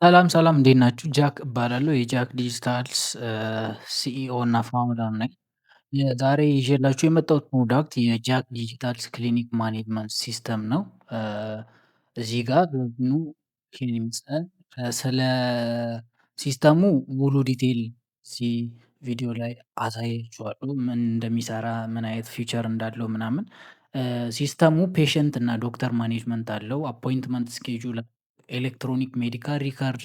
ሰላም ሰላም፣ እንዴት ናችሁ? ጃክ እባላለሁ። የጃክ ዲጂታልስ CEO እና founder ነኝ። ዛሬ ይዤላችሁ የመጣሁት product የጃክ ዲጂታልስ clinic management system ነው። እዚህ ጋር ኑ ይመስላል። ስለ system ኡ ሙሉ detail እዚህ ቪዲዮ ላይ አሳያችኋለሁ። ምን እንደሚሰራ፣ ምን አይነት feature እንዳለው ምናምን። System ኡ patient እና doctor management አለው። Appointment schedule፣ electronic medical record፣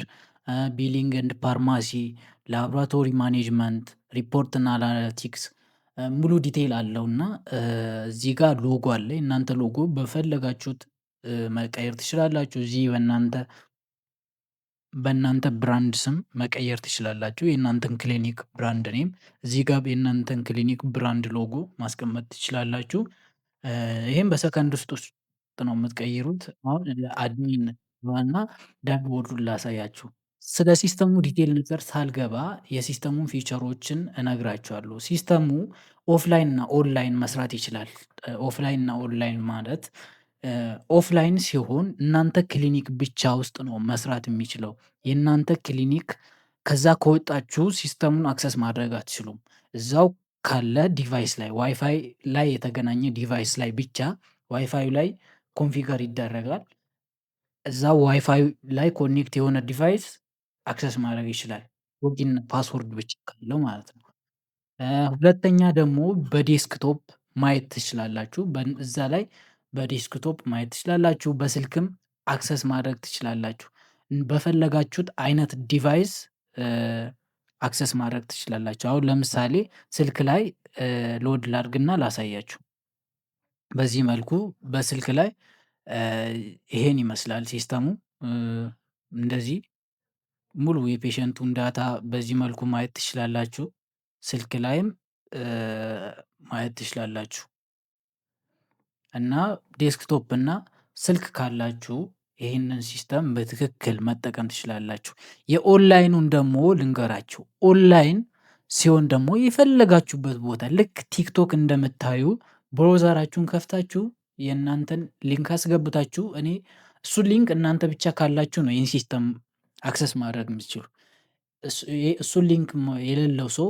billing and pharmacy፣ laboratory management፣ report እና analytics ሙሉ detail አለው። እና እዚህ ጋር ሎጎ አለ። የእናንተ ሎጎ በፈለጋችሁት መቀየር ትችላላችሁ። እዚህ በእናንተ brand ስም መቀየር ትችላላችሁ። የእናንተን clinic brand name እዚህ ጋር የእናንተን clinic brand logo ማስቀመጥ ትችላላችሁ። ይሄም በሰከንድ ውስጥ ነው የምትቀይሩት። አሁን admin እና dashboard ኡን ላሳያችሁ። ስለ system ኡ detail ነገር ሳልገባ የ system ኡን feature ኦችን እነግራችኋለሁ። System ኡ offline እና ኦንላይን መስራት ይችላል። Offline እና ኦንላይን ማለት offline ሲሆን እናንተ ክሊኒክ ብቻ ውስጥ ነው መስራት የሚችለው። የእናንተ ክሊኒክ ከዛ ከወጣችሁ system ኡን access ማድረግ አትችሉም። እዛው ካለ device ላይ፣ ዋይፋይ ላይ የተገናኘ device ላይ ብቻ፣ ዋይፋዩ ላይ configure ይደረጋል። እዛው ዋይፋይ ላይ connect የሆነ device access ማድረግ ይችላል። Login password ብቻ ካለው ማለት ነው። ሁለተኛ ደግሞ በ desktop ማየት ትችላላችሁ። እዛ ላይ በ desktop ማየት ትችላላችሁ። በስልክም access ማድረግ ትችላላችሁ። በፈለጋችሁት አይነት device access ማድረግ ትችላላችሁ። አሁን ለምሳሌ ስልክ ላይ load ላድርግና ላሳያችሁ። በዚህ መልኩ በስልክ ላይ ይሄን ይመስላል system ኡ። እንደዚህ ሙሉ የ patient ኡን data በዚህ መልኩ ማየት ትችላላችሁ። ስልክ ላይም ማየት ትችላላችሁ። እና desktop እና ስልክ ካላችሁ ይህንን system በትክክል መጠቀም ትችላላችሁ። የኦንላይኑን ደግሞ ልንገራችሁ። ኦንላይን ሲሆን ደግሞ የፈለጋችሁበት ቦታ ልክ ቲክቶክ እንደምታዩ browser ኣችሁን ከፍታችሁ የእናንተን link አስገብታችሁ፣ እኔ እሱን link እናንተ ብቻ ካላችሁ ነው ይህን system access ማድረግ የምትችሉ። እሱን link የሌለው ሰው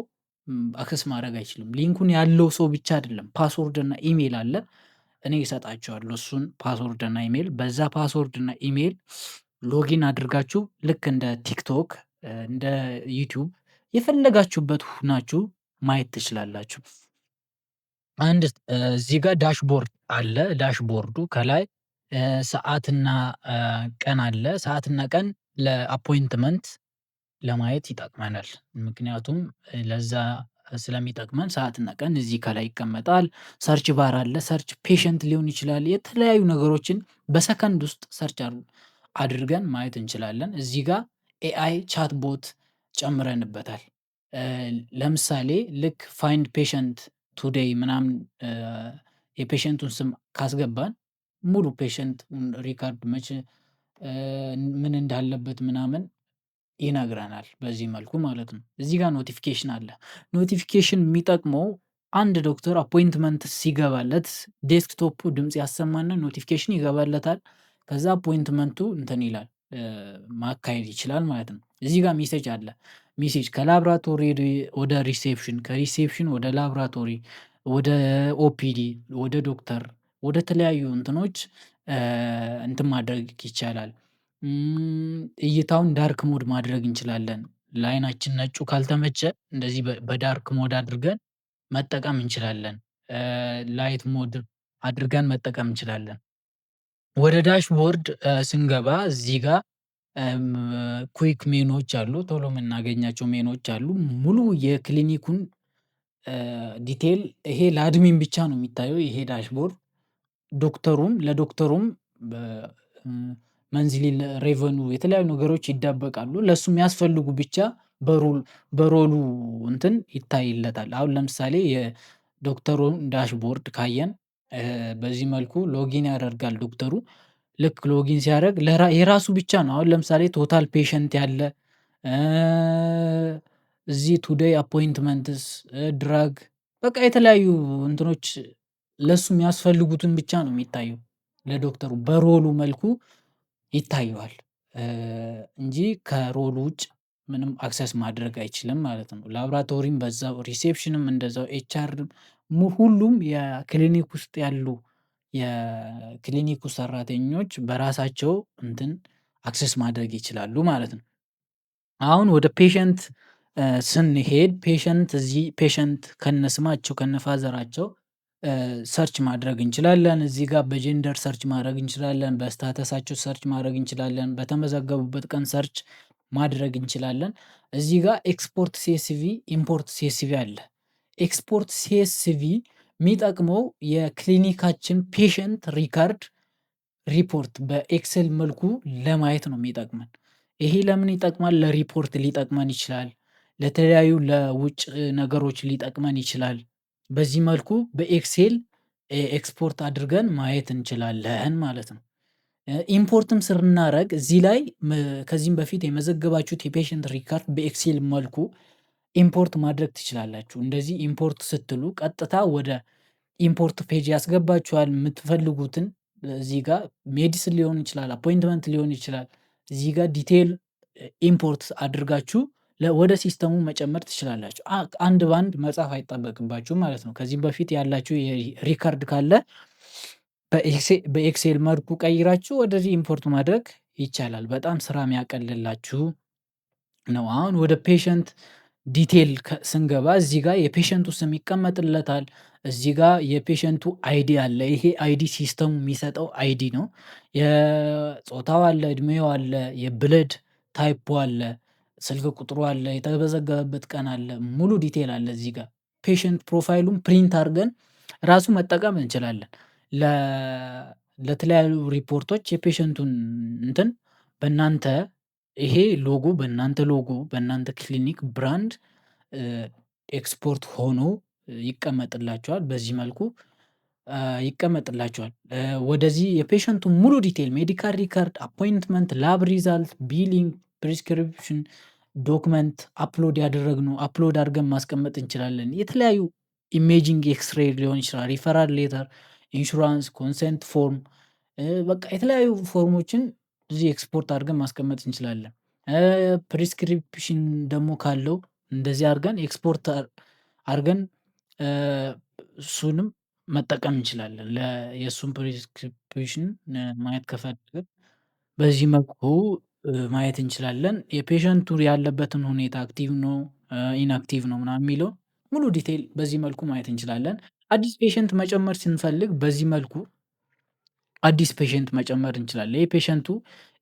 access ማድረግ አይችልም። Link ኡን ያለው ሰው ብቻ አይደለም፣ password እና ኢሜል አለ። እኔ እሰጣችኋለሁ እሱን password እና ኢሜል። በዛ password እና email login አድርጋችሁ ልክ እንደ ቲክቶክ፣ እንደ ዩቲዩብ የፈለጋችሁበት ሁናችሁ ማየት ትችላላችሁ። አንድ እዚህ ጋር dashboard አለ። Dashboard ኡ ከላይ ሰዓትና ቀን አለ። ሰዓትና ቀን ለ appointment ለማየት ይጠቅመናል። ምክንያቱም ለዛ ስለሚጠቅመን ሰዓትና ቀን እዚህ ከላይ ይቀመጣል። Search bar አለ። Search patient ሊሆን ይችላል። የተለያዩ ነገሮችን በሰከንድ ውስጥ search አድርገን ማየት እንችላለን። እዚህ ጋር AI chatbot ጨምረንበታል። ለምሳሌ ልክ find patient today ምናምን የ patient ኡን ስም ካስገባን ሙሉ patient record መቼ ምን እንዳለበት ምናምን ይነግረናል። በዚህ መልኩ ማለት ነው። እዚህ ጋር notification አለ። Notification የሚጠቅመው አንድ ዶክተር appointment ሲገባለት desktop ኡ ድምጽ ያሰማና notification ይገባለታል። ከዛ appointment ኡ እንትን ይላል፣ ማካሄድ ይችላል ማለት ነው። እዚህ ጋር message አለ። Message ከ ላብራቶሪ ወደ reception፣ ከ reception ወደ ላብራቶሪ፣ ወደ OPD፣ ወደ ዶክተር፣ ወደ ተለያዩ እንትኖች እንትን ማድረግ ይቻላል። እይታውን dark mode ማድረግ እንችላለን። ለአይናችን ነጩ ካልተመቸ እንደዚህ በ dark mode አድርገን መጠቀም እንችላለን። Light mode አድርገን መጠቀም እንችላለን። ወደ dashboard ስንገባ እዚህ ጋር quick menu ዎች አሉ፣ ቶሎ የምናገኛቸው ሜኖች አሉ። ሙሉ የክሊኒኩን detail ይሄ ለ admin ብቻ ነው የሚታየው ይሄ dashboard። ዶክተሩም ለዶክተሩም monthly revenue የተለያዩ ነገሮች ይደበቃሉ። ለሱ የሚያስፈልጉ ብቻ በ role ኡ እንትን ይታይለታል። አሁን ለምሳሌ የዶክተሩን dashboard ካየን በዚህ መልኩ login ያደርጋል ዶክተሩ። ልክ login ሲያደርግ የራሱ ብቻ ነው። አሁን ለምሳሌ total patient ያለ እዚህ፣ today appointments፣ drug፣ በቃ የተለያዩ እንትኖች ለሱ የሚያስፈልጉትን ብቻ ነው የሚታየው። ለዶክተሩ በ role ኡ መልኩ ይታየዋል። እንጂ ከ role ኡ ውጭ ምንም access ማድረግ አይችልም ማለት ነው። ላብራቶሪም በዛው፣ reception ም እንደዛው፣ HR ም ሁሉም የክሊኒክ ውስጥ ያሉ የክሊኒኩ ሰራተኞች በራሳቸው እንትን access ማድረግ ይችላሉ ማለት ነው። አሁን ወደ patient ስንሄድ patient እዚህ patient ከነስማቸው ከነ father ኣቸው search ማድረግ እንችላለን። እዚህ ጋር በ gender search ማድረግ እንችላለን። በ status ኣቸው search ማድረግ እንችላለን። በተመዘገቡበት ቀን search ማድረግ እንችላለን። እዚህ ጋር export CSV፣ import CSV አለ። Export CSV የሚጠቅመው የክሊኒካችን patient record report በ Excel መልኩ ለማየት ነው የሚጠቅመን። ይሄ ለምን ይጠቅማል? ለሪፖርት ሊጠቅመን ይችላል። ለተለያዩ ለውጭ ነገሮች ሊጠቅመን ይችላል። በዚህ መልኩ በ Excel export አድርገን ማየት እንችላለን ማለት ነው። Import ም ስናረግ እዚህ ላይ ከዚህም በፊት የመዘገባችሁት የ patient record በ Excel መልኩ import ማድረግ ትችላላችሁ። እንደዚህ import ስትሉ ቀጥታ ወደ import page ያስገባችኋል። የምትፈልጉትን እዚህ ጋር medicine ሊሆን ይችላል፣ appointment ሊሆን ይችላል። እዚህ ጋር detail import አድርጋችሁ ወደ system ኡ መጨመር ትችላላችሁ። አንድ በአንድ መጻፍ አይጠበቅባችሁም ማለት ነው። ከዚህም በፊት ያላችሁ record ካለ በ Excel መልኩ ቀይራችሁ ወደዚህ import ማድረግ ይቻላል። በጣም ስራ የሚያቀልላችሁ ነው። አሁን ወደ patient detail ስንገባ እዚህ ጋር የ patient ኡ ስም ይቀመጥለታል። እዚህ ጋር የ patient ኡ ID አለ። ይሄ ID system ኡ የሚሰጠው ID ነው። የጾታው አለ፣ እድሜው አለ፣ የ blood type ኡ አለ፣ ስልክ ቁጥሩ አለ፣ የተመዘገበበት ቀን አለ፣ ሙሉ detail አለ። እዚህ ጋር patient profile ኡን print አድርገን ራሱ መጠቀም እንችላለን። ለተለያዩ ሪፖርቶች የ patient ኡን እንትን በእናንተ ይሄ ሎጎ በእናንተ ሎጎ በእናንተ ክሊኒክ brand ኤክስፖርት ሆኖ ይቀመጥላችኋል። በዚህ መልኩ ይቀመጥላችኋል። ወደዚህ የ patient ኡን ሙሉ detail medical record፣ appointment፣ lab result፣ billing፣ prescription፣ document upload ያደረግነው upload አድርገን ማስቀመጥ እንችላለን። የተለያዩ imaging x-ray ሊሆን ይችላል፣ referral letter፣ insurance፣ consent form፣ በቃ የተለያዩ form ኦችን እዚህ ኤክስፖርት አድርገን ማስቀመጥ እንችላለን። Prescription ደግሞ ካለው እንደዚህ አድርገን ኤክስፖርት አድርገን እሱንም መጠቀም እንችላለን። የእሱን prescription ማየት ከፈለግን በዚህ መልኩ ማየት እንችላለን። የ patient ኡ ያለበትን ሁኔታ active ነው inactive ነው ምናምን የሚለው ሙሉ detail በዚህ መልኩ ማየት እንችላለን። አዲስ patient መጨመር ስንፈልግ በዚህ መልኩ አዲስ patient መጨመር እንችላለን። ይሄ patient ኡ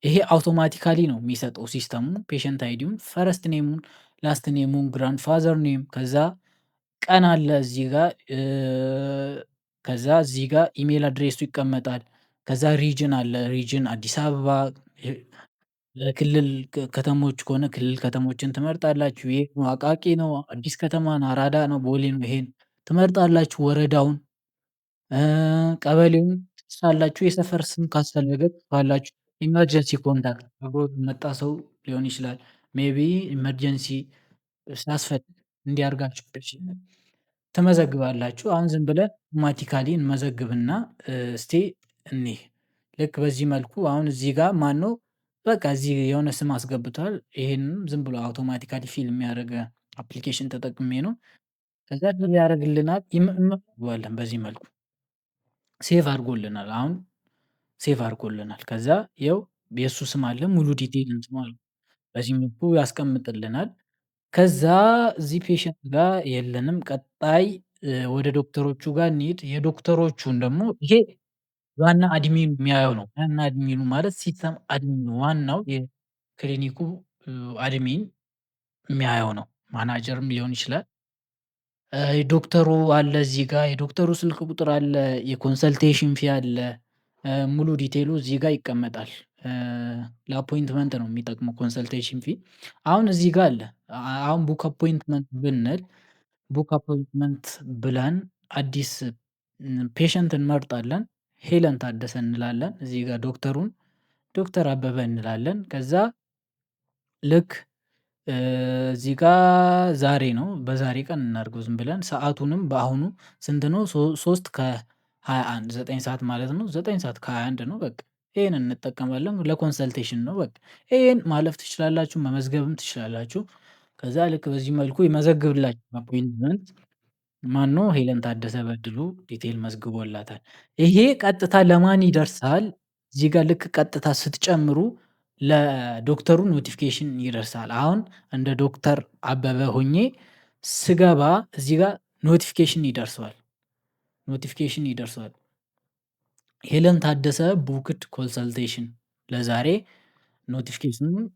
ይሄ automatically ነው የሚሰጠው system ኡ patient ID ውን፣ first name ኡን፣ last name ኡን፣ grandfather name፣ ከዛ ቀን አለ እዚህ ጋር፣ ከዛ እዚህ ጋር email address ኡ ይቀመጣል። ከዛ region አለ፣ region አዲስ አበባ፣ ለክልል ከተሞች ከሆነ ክልል ከተሞችን ትመርጣላችሁ። ይሄ አቃቂ ነው፣ አዲስ ከተማ ነው፣ አራዳ ነው፣ ቦሌ ነው፣ ይሄን ትመርጣላችሁ። ወረዳውን፣ ቀበሌውን ትጽፋላችሁ። የሰፈር ስም ካስፈለገ ትጽፋላችሁ። Emergency contact አብሮት መጣ ሰው ሊሆን ይችላል። Maybe emergency ሲያስፈልግ እንዲህ አድርጋችሁ ትመዘግባላችሁ። አሁን ዝም ብለን automatically እንመዘግብና እስቲ እኒህ ልክ በዚህ መልኩ አሁን እዚህ ጋር ማነው በቃ እዚህ የሆነ ስም አስገብቷል። ይሄንንም ዝም ብሎ automatically fill የሚያደርግ application ተጠቅሜ ነው። ከዛ ያደርግልናል፣ እንመዘግባለን። በዚህ መልኩ save አድርጎልናል። አሁን save አድርጎልናል። ከዛ ይኸው የእሱ ስም አለ፣ ሙሉ detail እንትኑ አለ። በዚህ መልኩ ያስቀምጥልናል። ከዛ እዚህ patient ጋር የለንም። ቀጣይ ወደ ዶክተሮቹ ጋር እንሂድ። የዶክተሮቹን ደግሞ ይሄ ዋና admin የሚያየው ነው። ዋና admin ኡ ማለት system admin ኡ ዋናው የክሊኒኩ admin የሚያየው ነው። ማናጀርም ሊሆን ይችላል። ዶክተሩ አለ እዚህ ጋር የዶክተሩ ስልክ ቁጥር አለ፣ የ consultation fee አለ። ሙሉ detail ኡ እዚህ ጋር ይቀመጣል። ለ appointment ነው የሚጠቅመው consultation fee። አሁን እዚህ ጋር አለ። አሁን book appointment ብንል book appointment ብለን አዲስ patient እንመርጣለን። ሄለን ታደሰ እንላለን። እዚህ ጋር ዶክተሩን ዶክተር አበበ እንላለን። ከዛ ልክ እዚህ ጋር ዛሬ ነው፣ በዛሬ ቀን እናድርገው ዝም ብለን፣ ሰዓቱንም በአሁኑ ስንት ነው? 3:21፣ 9 ሰዓት ማለት ነው። 9 ሰዓት ከ21 ነው በቃ። ይሄን እንጠቀማለን ለ consultation ነው። በቃ ይሄን ማለፍ ትችላላችሁ፣ መመዝገብም ትችላላችሁ። ከዛ ልክ በዚህ መልኩ ይመዘግብላችሁ appointment። ማነው ሄለን ታደሰ በድሉ detail መዝግቦላታል። ይሄ ቀጥታ ለማን ይደርሳል? እዚህ ጋር ልክ ቀጥታ ስትጨምሩ ለዶክተሩ notification ይደርሳል። አሁን እንደ ዶክተር አበበ ሆኜ ስገባ እዚህ ጋር notification ይደርሰዋል። Notification ይደርሰዋል። ሄለን ታደሰ booked consultation ለዛሬ። Notification ኑን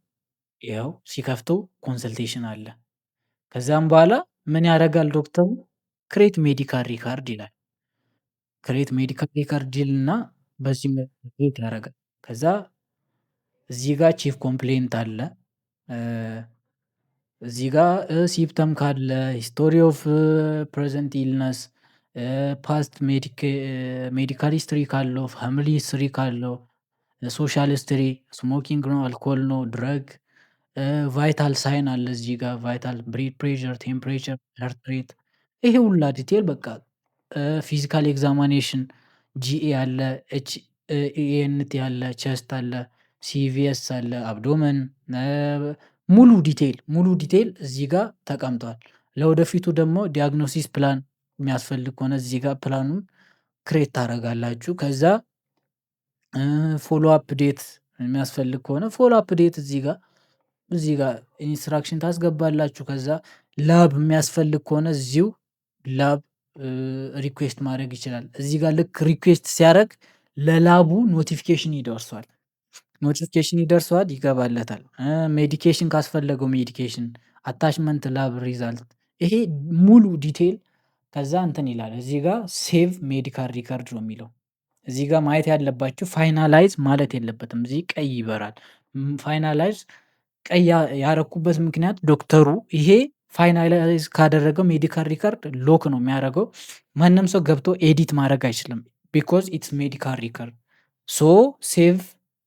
ይኸው ሲከፍተው consultation አለ። ከዛም በኋላ ምን ያደርጋል ዶክተሩ? Create medical record ይላል። Create medical record ይልና በዚህ create ያደርጋል። ከዛ እዚህ ጋር chief complaint አለ። እዚህ ጋር symptom ካለ፣ history of present illness፣ past medical history ካለው፣ family history ካለው፣ social history፣ smoking ነው፣ አልኮል ነው፣ drug፣ vital sign አለ። እዚህ ጋር vital blood pressure፣ temperature፣ heart rate፣ ይሄ ሁላ detail በቃ physical examination፣ GA አለ፣ H ENT አለ፣ chest አለ፣ CVS አለ፣ abdomen፣ ሙሉ detail፣ ሙሉ detail እዚህ ጋር ተቀምጧል። ለወደፊቱ ደግሞ diagnosis plan የሚያስፈልግ ከሆነ እዚህ ጋር plan ኑን create ታደርጋላችሁ። ከዛ follow up date የሚያስፈልግ ከሆነ follow up date እዚህ ጋር instruction ታስገባላችሁ። ከዛ lab የሚያስፈልግ ከሆነ እዚሁ lab request ማድረግ ይችላል። እዚህ ጋር ልክ request ሲያደርግ ለ lab ኡ notification ይደርሰዋል። Notification ይደርሰዋል፣ ይገባለታል። Medication ካስፈለገው medication፣ attachment lab result፣ ይሄ ሙሉ detail ከዛ እንትን ይላል። እዚህ ጋር save medical record ነው የሚለው። እዚህ ጋር ማየት ያለባችሁ finalize ማለት የለበትም። እዚህ ቀይ ይበራል። Finalize ቀይ ያረኩበት ምክንያት ዶክተሩ ይሄ finalize ካደረገው medical record lock ነው የሚያደርገው። ማንም ሰው ገብቶ edit ማድረግ አይችልም። Because it's medical record, so save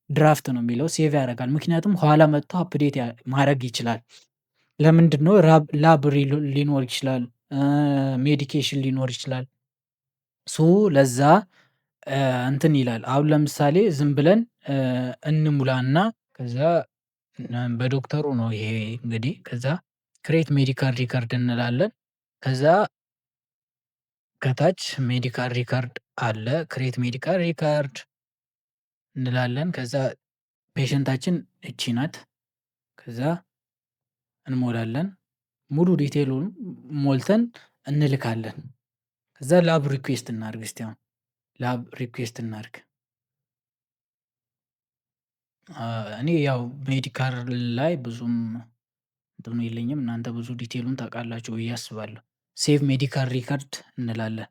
draft ነው የሚለው፣ save ያደርጋል። ምክንያቱም ኋላ መጥቶ update ማድረግ ይችላል። ለምንድነው? Lab ሊኖር ይችላል፣ medication ሊኖር ይችላል። So ለዛ እንትን ይላል። አሁን ለምሳሌ ዝም ብለን እንሙላና ከዛ በዶክተሩ ነው ይሄ እንግዲህ፣ ከዛ create medical record እንላለን። ከዛ ከታች medical record አለ፣ create medical record እንላለን። ከዛ patient ኣችን እቺ ናት። ከዛ እንሞላለን። ሙሉ detail ኡን ሞልተን እንልካለን። ከዛ lab request እናድርግ፣ እስቲ አሁን lab request እናድርግ። እኔ ያው medical ላይ ብዙም እንትኑ የለኝም፣ እናንተ ብዙ detail ኡን ታውቃላችሁ ብዬ አስባለሁ። Save medical record እንላለን።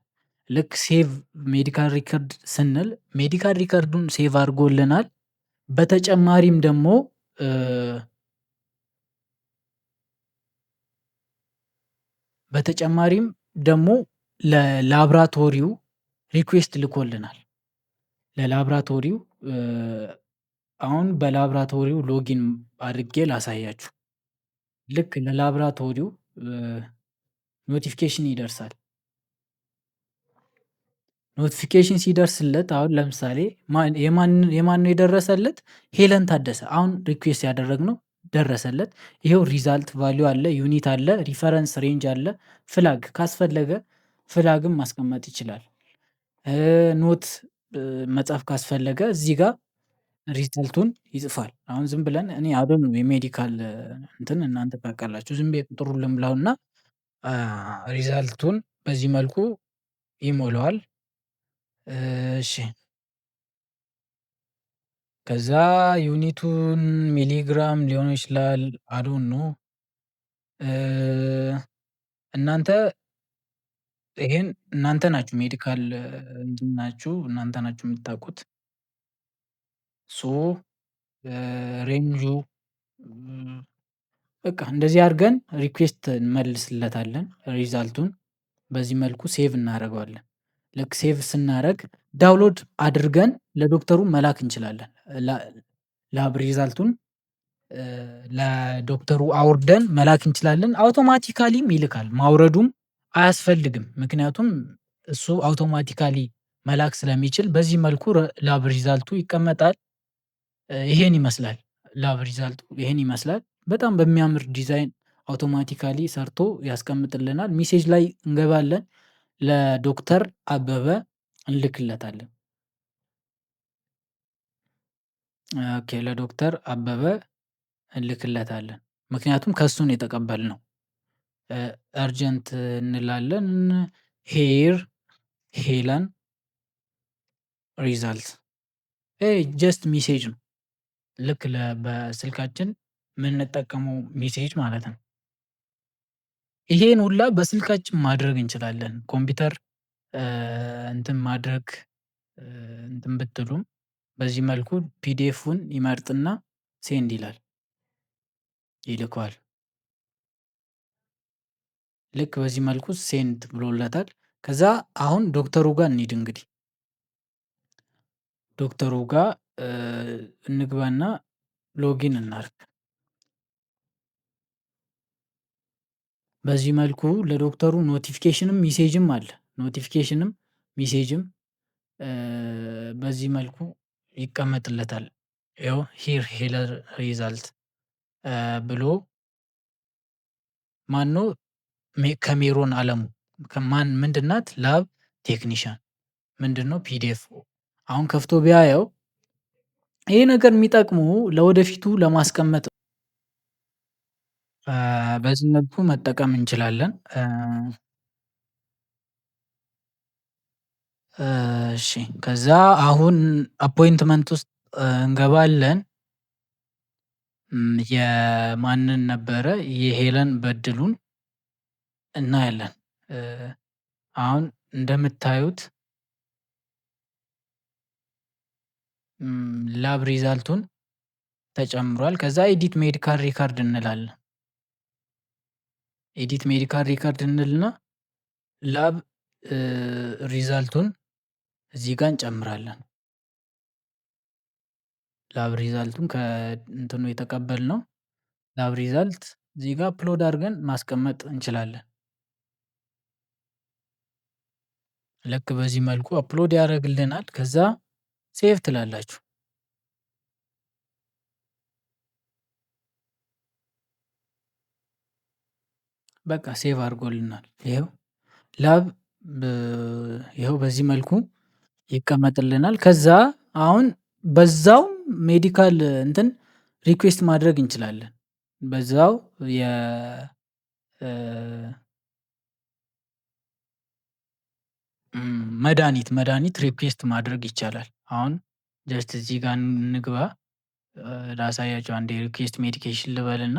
ልክ save medical record ስንል medical record ኡን save አድርጎልናል። በተጨማሪም ደግሞ ለላብራቶሪው request ልኮልናል። ለላብራቶሪው አሁን በላብራቶሪው login አድርጌ ላሳያችሁ። ልክ ለላብራቶሪው notification ይደርሳል። Notification ሲደርስለት አሁን ለምሳሌ የማን ነው የደረሰለት? ሄለን ታደሰ አሁን request ያደረግነው ደረሰለት። ይኸው result value አለ፣ unit አለ፣ reference range አለ፣ flag ካስፈለገ flag ም ማስቀመጥ ይችላል። Note መጻፍ ካስፈለገ እዚህ ጋር result ኡን ይጽፋል። አሁን ዝም ብለን እኔ አዶን የ medical እንትን እናንተ ታውቃላችሁ። ዝም ብዬ ቁጥሩን ልሙላውና result ኡን በዚህ መልኩ ይሞላዋል። እሺ፣ ከዛ unit ኡን ሚሊግራም ሊሆን ይችላል፣ I don't know። እናንተ ይሄን እናንተ ናችሁ፣ medical እንትን ናችሁ፣ እናንተ ናችሁ የምታውቁት። So range ኡ በቃ እንደዚህ አድርገን request እንመልስለታለን። Result ኡን በዚህ መልኩ save እናደርገዋለን። ልክ save ስናደርግ download አድርገን ለዶክተሩ መላክ እንችላለን። Lab result ኡን ለዶክተሩ አውርደን መላክ እንችላለን። Automatically ም ይልካል፣ ማውረዱም አያስፈልግም። ምክንያቱም እሱ automatically መላክ ስለሚችል በዚህ መልኩ lab result ኡ ይቀመጣል። ይሄን ይመስላል lab result ኡ ይሄን ይመስላል። በጣም በሚያምር ዲዛይን automatically ሰርቶ ያስቀምጥልናል። Message ላይ እንገባለን፣ ለዶክተር አበበ እንልክለታለን። Okay ለዶክተር አበበ እንልክለታለን። ምክንያቱም ከሱ ነው የተቀበልነው። Urgent እንላለን። Here ሄለን result ይሄ just message ነው። ልክ በስልካችን የምንጠቀመው message ማለት ነው። ይሄን ሁላ በስልካችን ማድረግ እንችላለን። ኮምፒውተር እንትን ማድረግ እንትን ብትሉም በዚህ መልኩ PDF ኡን ይመርጥና send ይላል፣ ይልከዋል። ልክ በዚህ መልኩ send ብሎለታል። ከዛ አሁን ዶክተሩ ጋር እንሂድ። እንግዲህ ዶክተሩ ጋር እንግባና login እናርግ። በዚህ መልኩ ለዶክተሩ notification ም message ም አለ። Notification ም message ም በዚህ መልኩ ይቀመጥለታል። ይኸው here ሄለን result ብሎ ማነው ከሜሮን አለሙ ከማን ምንድናት lab technician ምንድነው PDF አሁን ከፍቶ ቢያየው ይሄ ነገር የሚጠቅሙ ለወደፊቱ ለማስቀመጥ በዚህ መልኩ መጠቀም እንችላለን። እሺ ከዛ አሁን appointment ውስጥ እንገባለን። የማንን ነበረ የሄለን በድሉን እናያለን። አሁን እንደምታዩት lab result ኡን ተጨምሯል። ከዛ edit medical record እንላለን። Edit medical record እንልና lab result ኡን እዚህ ጋር እንጨምራለን። Lab result ኡን ከእንትኑ የተቀበልነው lab result እዚህ ጋር upload አድርገን ማስቀመጥ እንችላለን። ልክ በዚህ መልኩ upload ያደርግልናል። ከዛ save ትላላችሁ። በቃ save አድርጎልናል። ይኸው lab ይኸው በዚህ መልኩ ይቀመጥልናል። ከዛ አሁን በዛው medical እንትን request ማድረግ እንችላለን። በዛው የ መድኃኒት request ማድረግ ይቻላል። አሁን just እዚህ ጋር እንግባ ላሳያቸው አንዴ request medication ልበልና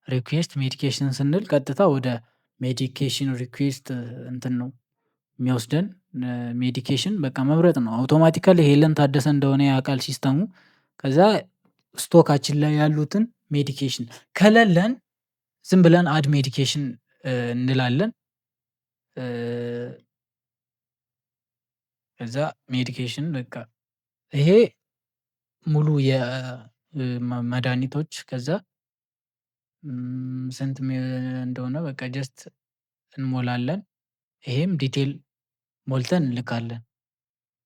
request medication ስንል ቀጥታ ወደ medication request እንትን ነው የሚወስደን። Medication በቃ መምረጥ ነው automatically ሄለን ታደሰ እንደሆነ ያውቃል system ኡ። ከዛ stock ኣችን ላይ ያሉትን medication ከሌለን ዝም ብለን add medication እንላለን። ከዛ medication በቃ ይሄ ሙሉ የመድኃኒቶች ከዛ ስንት እንደሆነ በቃ just እንሞላለን። ይሄም detail ሞልተን እንልካለን።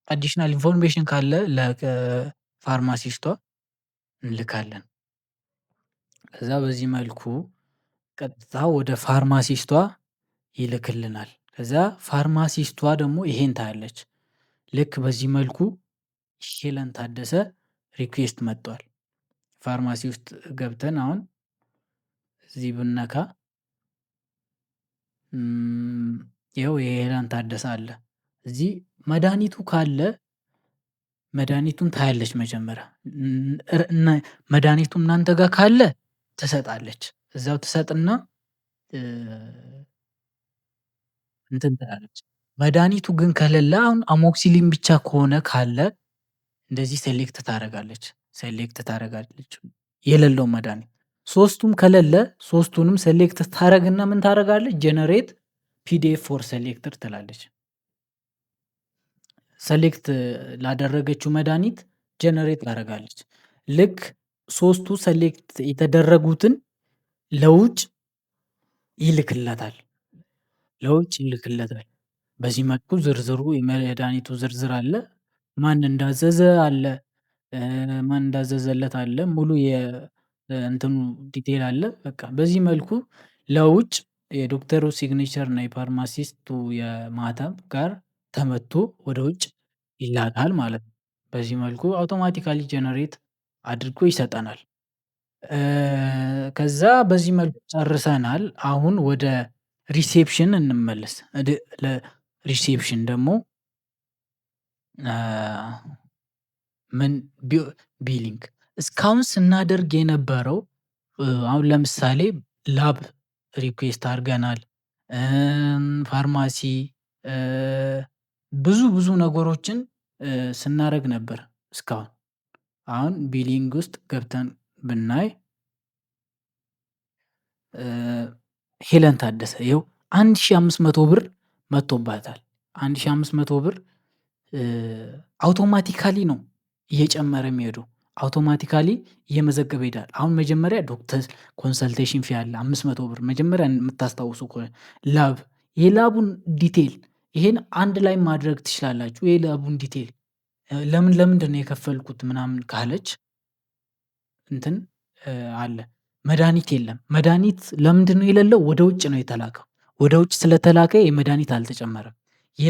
Additional information ካለ ለ pharmacist ዋ እንልካለን። ከዛ በዚህ መልኩ ቀጥታ ወደ pharmacist ዋ ይልክልናል። ከዛ pharmacist ዋ ደግሞ ይሄን ታያለች። ልክ በዚህ መልኩ ሄለን ታደሰ request መጥቷል። ፋርማሲ ውስጥ ገብተን አሁን እዚህ ብነካ ይኸው የሄለን ታደሰ አለ። እዚህ መድኃኒቱ ካለ መድኃኒቱን ታያለች። መጀመሪያ መድኃኒቱ እናንተ ጋር ካለ ትሰጣለች። እዛው ትሰጥና እንትን ትላለች። መድኃኒቱ ግን ከሌለ አሁን amoxicillin ብቻ ከሆነ ካለ እንደዚህ select ታደርጋለች። Select ታደርጋለች የሌለው መድኃኒት ሶስቱም ከሌለ ሶስቱንም select ታደርግና ምን ታደርጋለች? Generate PDF for selected ትላለች። Select ላደረገችው መድኃኒት generate ታደርጋለች። ልክ ሶስቱ select የተደረጉትን ለውጭ ይልክለታል። ለውጭ ይልክለታል። በዚህ መልኩ ዝርዝሩ የመድኃኒቱ ዝርዝር አለ። ማን እንዳዘዘ አለ። ማን እንዳዘዘለት አለ፣ ሙሉ የእንትኑ detail አለ። በቃ በዚህ መልኩ ለውጭ የዶክተሩ signature እና የ pharmacist ኡ የማህተም ጋር ተመቶ ወደ ውጭ ይላካል ማለት ነው። በዚህ መልኩ automatically generate አድርጎ ይሰጠናል። ከዛ በዚህ መልኩ ጨርሰናል። አሁን ወደ reception እንመለስ። ለ reception ደግሞ ምን billing እስካሁን ስናደርግ የነበረው፣ አሁን ለምሳሌ lab request አድርገናል፣ ፋርማሲ፣ ብዙ ብዙ ነገሮችን ስናደርግ ነበር እስካሁን። አሁን billing ውስጥ ገብተን ብናይ ሄለን ታደሰ ይኸው 1500 ብር መጥቶባታል። 1500 ብር automatically ነው እየጨመረ የሚሄደው፣ automatically እየመዘገበ ይሄዳል። አሁን መጀመሪያ doctor consultation fee አለ 500 ብር፣ መጀመሪያ የምታስታውሱ ከሆነ lab፣ የ lab ኡን detail ይሄን አንድ ላይ ማድረግ ትችላላችሁ። የ lab ኡን detail ለምን ለምንድነው የከፈልኩት ምናምን ካለች እንትን አለ። መድሃኒት የለም። መድሃኒት ለምንድነው የሌለው? ወደ ውጭ ነው የተላከው። ወደ ውጭ ስለተላከ የመድሃኒት አልተጨመረም። የ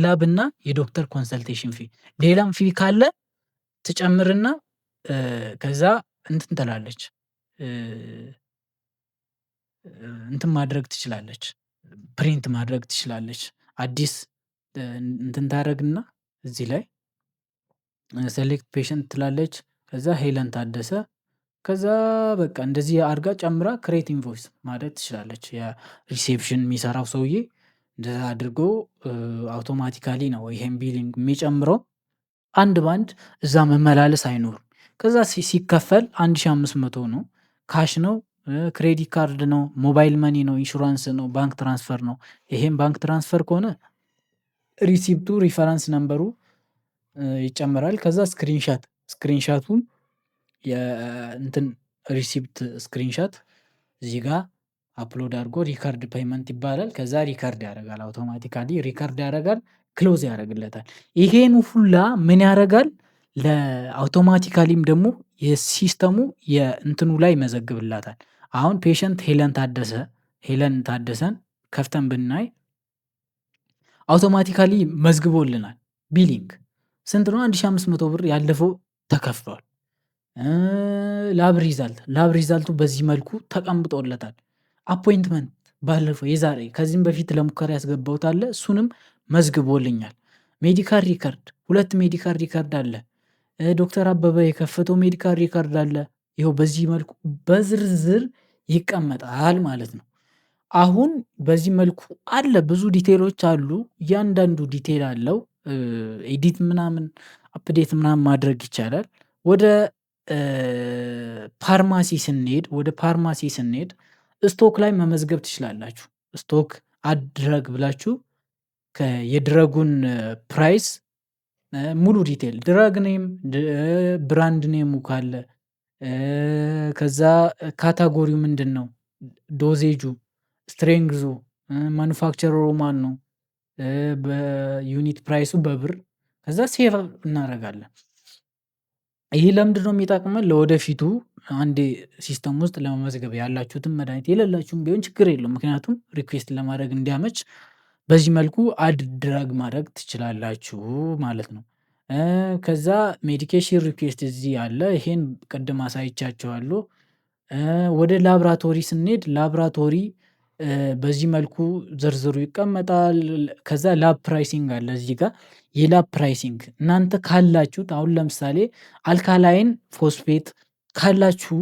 lab እና የዶክተር consultation fee፣ ሌላም fee ካለ ትጨምርና ከዛ እንትን ትላለች፣ እንትን ማድረግ ትችላለች፣ print ማድረግ ትችላለች። አዲስ እንትን ታደርግና እዚህ ላይ select patient ትላለች። ከዛ ሄለን ታደሰ፣ ከዛ በቃ እንደዚህ አድርጋ ጨምራ create invoice ማለት ትችላለች። የ reception የሚሰራው ሰውዬ እንደዛ አድርጎ automatically ነው ይሄን billing የሚጨምረው። አንድ ባንድ እዛ መመላለስ አይኖርም። ከዛ ሲከፈል 1500 ነው። Cash ነው፣ credit card ነው፣ mobile money ነው፣ ኢንሹራንስ ነው፣ bank transfer ነው። ይሄም bank transfer ከሆነ receipt ኡ reference number ኡ ይጨመራል። ከዛ screenshot ኡን የእንትን receipt screenshot እዚህ ጋር upload አድርጎ record payment ይባላል። ከዛ record ያደርጋል፣ automatically record ያደርጋል፣ close ያደርግለታል። ይሄን ሁላ ምን ያደርጋል? ለ automatically ም ደግሞ የ system ኡ የእንትኑ ላይ ይመዘግብላታል። አሁን patient ሄለን ታደሰ፣ ሄለን ታደሰን ከፍተን ብናይ automatically መዝግቦልናል። Billing ስንት ነው? 1500 ብር ያለፈው ተከፍሏል። Lab result ኡ በዚህ መልኩ ተቀምጦለታል። Appointment ባለፈው የዛሬ ከዚህም በፊት ለሙከራ ያስገባሁት አለ፣ እሱንም መዝግቦልኛል። Medical record፣ ሁለት medical record አለ። ዶክተር አበበ የከፈተው medical record አለ። ይኸው በዚህ መልኩ በዝርዝር ይቀመጣል ማለት ነው። አሁን በዚህ መልኩ አለ፣ ብዙ detail ኦች አሉ። እያንዳንዱ detail አለው። Edit ምናምን update ምናምን ማድረግ ይቻላል። ወደ ፋርማሲ ስንሄድ stock ላይ መመዝገብ ትችላላችሁ። Stock add drug ብላችሁ የ drug ኡን price፣ ሙሉ detail፣ drug name፣ brand name ኡ ካለ፣ ከዛ category ው ምንድነው? Dosage ኡ፣ strength ኡ፣ manufacturer ኡ ማነው? በ unit price ኡ በብር፣ ከዛ save እናደርጋለን። ይሄ ለምንድነው የሚጠቅመን? ለወደፊቱ አንዴ system ውስጥ ለመመዝገብ ያላችሁትን መድሃኒት፣ የሌላችሁም ቢሆን ችግር የለውም። ምክንያቱም request ለማድረግ እንዲያመች በዚህ መልኩ add drug ማድረግ ትችላላችሁ ማለት ነው። ከዛ medication request እዚህ አለ፣ ይሄን ቅድም አሳይቻችኋለሁ። ወደ ላብራቶሪ ስንሄድ ላብራቶሪ በዚህ መልኩ ዝርዝሩ ይቀመጣል። ከዛ lab pricing አለ እዚህ ጋር። የ lab pricing እናንተ ካላችሁት፣ አሁን ለምሳሌ alkaline phosphate ካላችሁ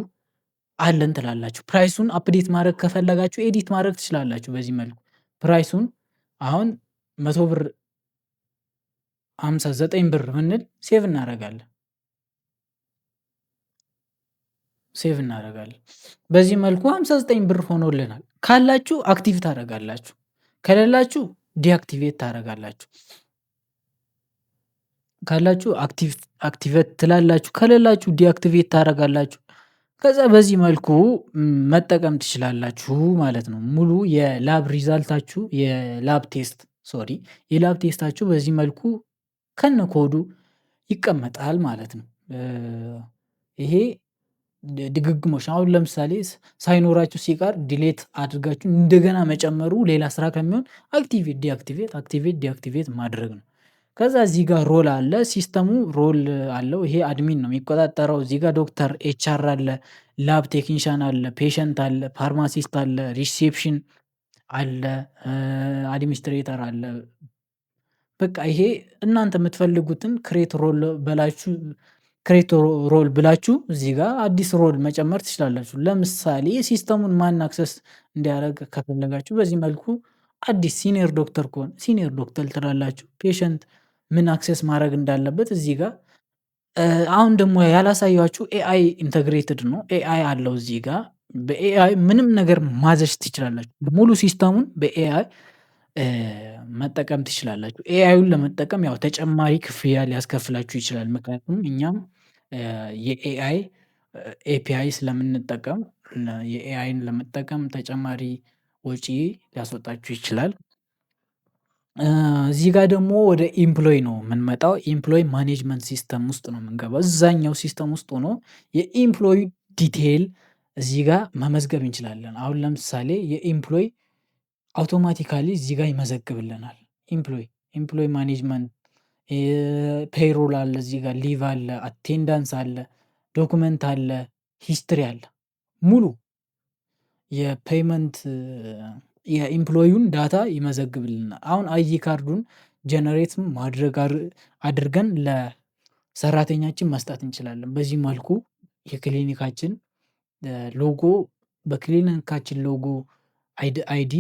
አለን ትላላችሁ። Price ኡን update ማድረግ ከፈለጋችሁ edit ማድረግ ትችላላችሁ። በዚህ መልኩ price ኡን አሁን 100 ብር 59 ብር ብንል save እናደርጋለን። Save እናደርጋለን። በዚህ መልኩ 59 ብር ሆኖልናል። ካላችሁ active ታደርጋላችሁ፣ ከሌላችሁ deactivate ታደርጋላችሁ። ካላችሁ activate ትላላችሁ፣ ከሌላችሁ deactivate ታደርጋላችሁ። ከዛ በዚህ መልኩ መጠቀም ትችላላችሁ ማለት ነው። ሙሉ የ lab result ኣችሁ፣ የ lab test፣ sorry፣ የ lab test ኣችሁ በዚህ መልኩ ከነ ኮዱ ይቀመጣል ማለት ነው። ይሄ ድግግሞሽ አሁን ለምሳሌ ሳይኖራችሁ ሲቀር delete አድርጋችሁ እንደገና መጨመሩ ሌላ ስራ ከሚሆን activate deactivate activate deactivate ማድረግ ነው። ከዛ እዚህ ጋር role አለ፣ system ኡ role አለው። ይሄ admin ነው የሚቆጣጠረው። እዚህ ጋር ዶክተር፣ HR አለ፣ lab technician አለ፣ patient አለ፣ pharmacist አለ፣ reception አለ፣ administrator አለ። በቃ ይሄ እናንተ የምትፈልጉትን create role በላችሁ create role ብላችሁ እዚህ ጋር አዲስ role መጨመር ትችላላችሁ። ለምሳሌ system ኡን ማን access እንዲያደርግ ከፈለጋችሁ በዚህ መልኩ አዲስ senior doctor ከሆነ senior doctor ትላላችሁ። Patient ምን access ማድረግ እንዳለበት እዚህ ጋር። አሁን ደግሞ ያላሳያችሁ AI integrated ነው። AI አለው እዚህ ጋር። በ AI ምንም ነገር ማዘዝ ትችላላችሁ። ሙሉ system ኡን በ AI መጠቀም ትችላላችሁ። AI ዩን ለመጠቀም ያው ተጨማሪ ክፍያ ሊያስከፍላችሁ ይችላል። ምክንያቱም እኛም የ AI API ስለምንጠቀም የ AI ን ለመጠቀም ተጨማሪ ወጪ ሊያስወጣችሁ ይችላል። እዚህ ጋር ደግሞ ወደ employee ነው የምንመጣው። Employee management system ውስጥ ነው የምንገባው። እዛኛው system ውስጥ ሆኖ የ employee detail እዚህ ጋር መመዝገብ እንችላለን። አሁን ለምሳሌ የ employee automatically እዚህ ጋር ይመዘግብልናል። Employee management፣ payroll አለ፣ እዚህ ጋር leave አለ፣ attendance አለ፣ document አለ፣ history አለ። ሙሉ የ payment የ employee ውን data ይመዘግብልናል። አሁን ID card ኡን generate ማድረግ አድርገን ለሰራተኛችን መስጠት እንችላለን። በዚህ መልኩ የክሊኒካችን ሎጎ፣ በክሊኒካችን logo ID፣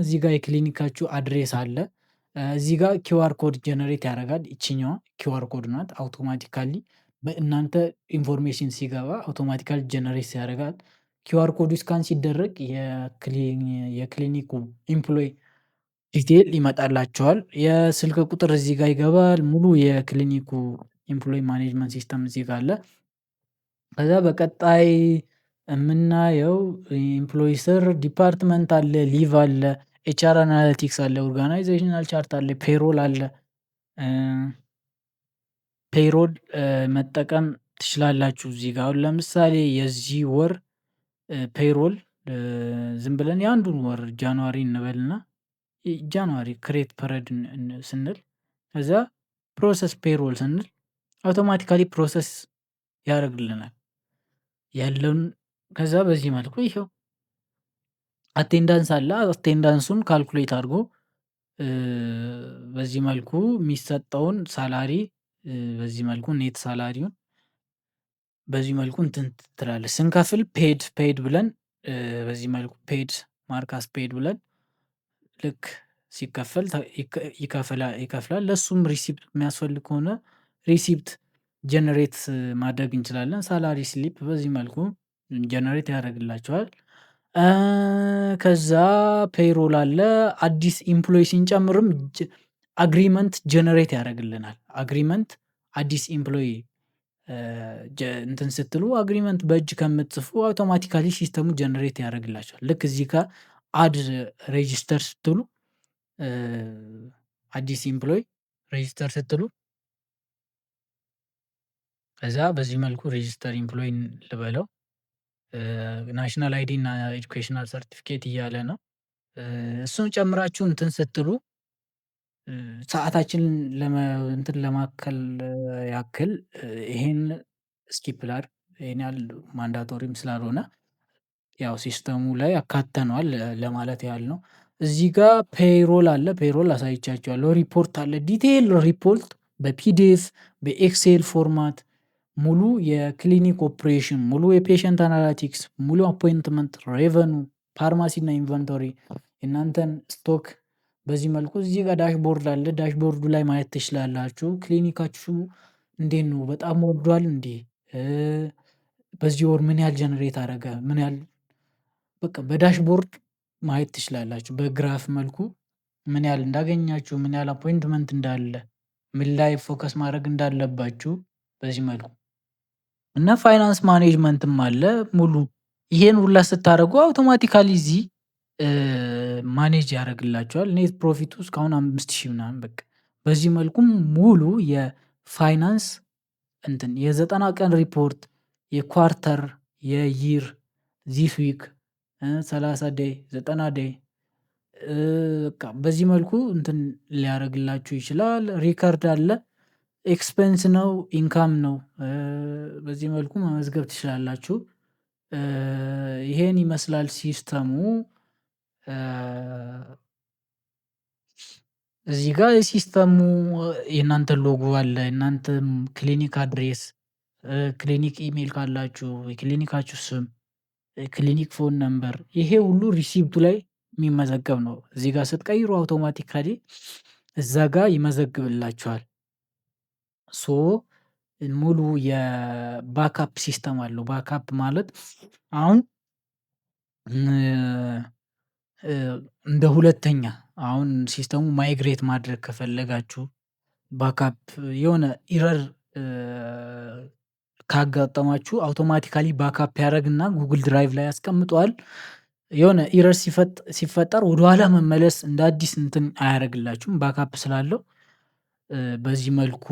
እዚህ ጋር የክሊኒካችሁ address አለ። እዚህ ጋር QR code generate ያደርጋል። ይችኛዋ QR code ናት። Automatically በእናንተ information ሲገባ automatically generate ያደርጋል። QR code ኡ scan ሲደረግ የክሊኒኩ employee detail ይመጣላችኋል። የስልክ ቁጥር እዚህ ጋር ይገባል። ሙሉ የክሊኒኩ employee management system እዚህ ጋር አለ። ከዛ በቀጣይ የምናየው employee ስር department አለ፣ leave አለ፣ HR analytics አለ፣ organizational chart አለ፣ payroll አለ። Payroll መጠቀም ትችላላችሁ። እዚህ ጋር አሁን ለምሳሌ የዚህ ወር payroll ዝም ብለን የአንዱን ወር January እንበልና January create period ስንል ከዛ process payroll ስንል automatically process ያደርግልናል ያለውን። ከዛ በዚህ መልኩ ይኸው attendance አለ። Attendance ኡን calculate አድርጎ በዚህ መልኩ የሚሰጠውን salary፣ በዚህ መልኩ net salary ውን በዚህ መልኩ እንትን ትላለች። ስንከፍል paid ብለን በዚህ መልኩ paid mark as paid ብለን ልክ ሲከፈል ይከፍላል። ለእሱም receipt የሚያስፈልግ ከሆነ receipt generate ማድረግ እንችላለን። Salary slip በዚህ መልኩ generate ያደርግላችኋል። ከዛ payroll አለ። አዲስ employee ስንጨምርም agreement generate ያደርግልናል። Agreement አዲስ employee እንትን ስትሉ agreement በእጅ ከምትጽፉ automatically system ኡ generate ያደርግላችኋል። ልክ እዚህ ጋር add register ስትሉ፣ አዲስ employee register ስትሉ፣ ከዛ በዚህ መልኩ register employee ልበለው፣ national ID እና educational certificate እያለ ነው። እሱን ጨምራችሁ እንትን ስትሉ ሰዓታችንን እንትን ለማከል ያክል ይሄን skip ላድርግ። ይሄን ያህል mandatory ም ስላልሆነ ያው system ኡ ላይ አካተነዋል ለማለት ያህል ነው። እዚህ ጋር payroll አለ፣ payroll አሳይቻችኋለሁ። ሪፖርት አለ፣ detail report በ PDF፣ በ Excel format፣ ሙሉ የ clinic ኦፕሬሽን፣ ሙሉ የ patient analytics፣ ሙሉ appointment፣ revenue፣ pharmacy እና inventory፣ የእናንተን stock በዚህ መልኩ እዚህ ጋር dashboard አለ። Dashboard ኡ ላይ ማየት ትችላላችሁ። ክሊኒካችሁ እንዴት ነው? በጣም ወርዷል እንዴ? በዚህ ወር ምን ያህል generate አደረገ? ምን ያህል በቃ በ dashboard ማየት ትችላላችሁ። በ graph መልኩ ምን ያህል እንዳገኛችሁ፣ ምን ያህል appointment እንዳለ፣ ምን ላይ focus ማድረግ እንዳለባችሁ በዚህ መልኩ። እና finance management ም አለ ሙሉ። ይሄን ሁላ ስታደርጉ automatically እዚህ manage ያደርግላችኋል። Net profit ኡ እስካሁን 5,000 ምናምን። በቃ በዚህ መልኩም ሙሉ የ ፋይናንስ እንትን የ90 ቀን ሪፖርት፣ የ quarter፣ የ year፣ this week፣ 30 day፣ 90 day፣ በቃ በዚህ መልኩ እንትን ሊያደርግላችሁ ይችላል። Record አለ፣ expense ነው፣ income ነው። በዚህ መልኩ መመዝገብ ትችላላችሁ። ይሄን ይመስላል system ኡ። እዚህ ጋር የ system ኡ የእናንተ ሎጎ አለ፣ የእናንተ clinic address፣ clinic email ካላችሁ፣ የክሊኒካችሁ ስም፣ clinic phone number፣ ይሄ ሁሉ receipt ኡ ላይ የሚመዘገብ ነው። እዚህ ጋር ስትቀይሩ automatically እዛ ጋር ይመዘግብላችኋል። So ሙሉ የ backup system አለው። Backup ማለት አሁን እንደ ሁለተኛ አሁን system ኡ migrate ማድረግ ከፈለጋችሁ፣ backup የሆነ error ካጋጠማችሁ automatically backup ያደርግና Google Drive ላይ ያስቀምጠዋል። የሆነ error ሲፈጠር ወደኋላ መመለስ እንደ አዲስ እንትን አያደርግላችሁም፣ backup ስላለው በዚህ መልኩ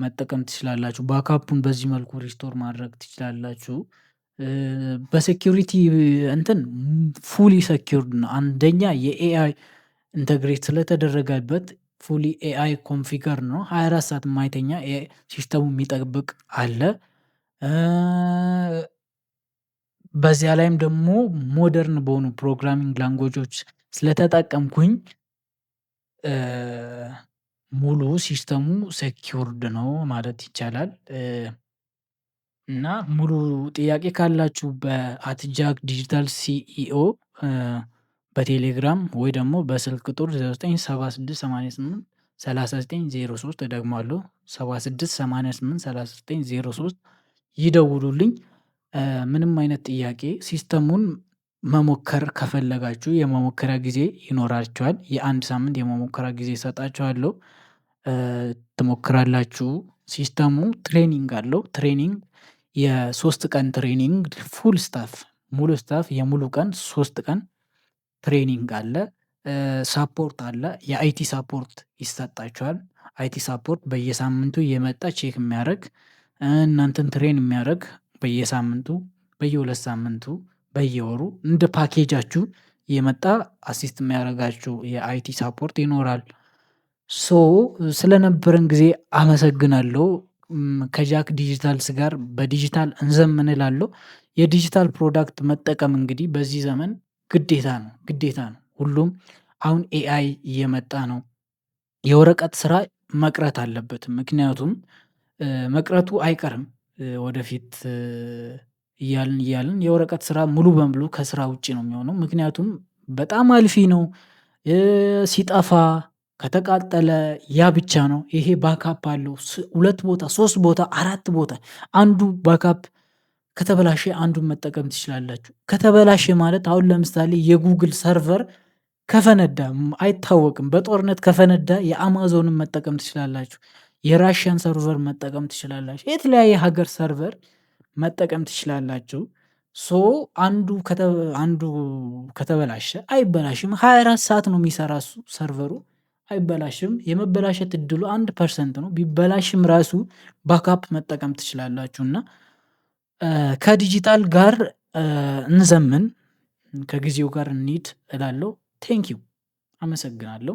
መጠቀም ትችላላችሁ። Backup ኡን በዚህ መልኩ restore ማድረግ ትችላላችሁ። በ security እንትን fully secured ነው። አንደኛ የ AI integrate ስለተደረገበት fully AI configure ነው። 24 ሰዓት የማይተኛ system ኡ የሚጠብቅ አለ። በዚያ ላይም ደግሞ modern በሆኑ programming language ኦች ስለተጠቀምኩኝ ሙሉ system ኡ secured ነው ማለት ይቻላል። እና ሙሉ ጥያቄ ካላችሁ በ @JackDigitalCEO በቴሌግራም ወይ ደግሞ በስልክ ቁጥር 0976883903፣ እደግመዋለሁ፣ 76883903 ይደውሉልኝ። ምንም አይነት ጥያቄ system ኡን መሞከር ከፈለጋችሁ የመሞከሪያ ጊዜ ይኖራችኋል። የአንድ ሳምንት የመሞከሪያ ጊዜ እሰጣችኋለሁ። ትሞክራላችሁ። System ኡ training አለው። Training የ3 ቀን training፣ full staff፣ ሙሉ staff የሙሉ ቀን 3 ቀን training አለ። Support አለ። የ IT support ይሰጣችኋል። IT support በየሳምንቱ እየመጣ check የሚያደርግ፣ እናንተን train የሚያደርግ፣ በየሳምንቱ፣ በየ2 ሳምንቱ፣ በየወሩ እንደ ፓኬጃችሁ እየመጣ assist የሚያደርጋችሁ የ IT support ይኖራል። So ስለነበረን ጊዜ አመሰግናለሁ። ከጃክ ዲጂታልስ ጋር በዲጂታል እንዘምን እላለሁ። የ digital product መጠቀም እንግዲህ በዚህ ዘመን ግዴታ ነው፣ ግዴታ ነው። ሁሉም አሁን AI እየመጣ ነው። የወረቀት ስራ መቅረት አለበት። ምክንያቱም መቅረቱ አይቀርም። ወደፊት እያልን እያልን የወረቀት ስራ ሙሉ በሙሉ ከስራ ውጪ ነው የሚሆነው። ምክንያቱም በጣም አልፊ ነው። ሲጠፋ፣ ከተቃጠለ ያ ብቻ ነው። ይሄ backup አለው። ሁለት ቦታ፣ ሶስት ቦታ፣ አራት ቦታ፣ አንዱ backup ከተበላሸ አንዱን መጠቀም ትችላላችሁ። ከተበላሸ ማለት አሁን ለምሳሌ የ Google server ከፈነዳ፣ አይታወቅም፣ በጦርነት ከፈነዳ የአማዞንን መጠቀም ትችላላችሁ። የ Russian server መጠቀም ትችላላችሁ። የተለያየ ሀገር server መጠቀም ትችላላችሁ። So አንዱ ከተበላሸ፣ አይበላሽም፣ 24 ሰዓት ነው የሚሰራ እሱ፣ server ኡ አይበላሽም። የመበላሸት እድሉ 1% ነው። ቢበላሽም ራሱ backup መጠቀም ትችላላችሁ። እና ከዲጂታል ጋር እንዘምን፣ ከጊዜው ጋር እንሂድ እላለሁ። Thank you፣ አመሰግናለሁ።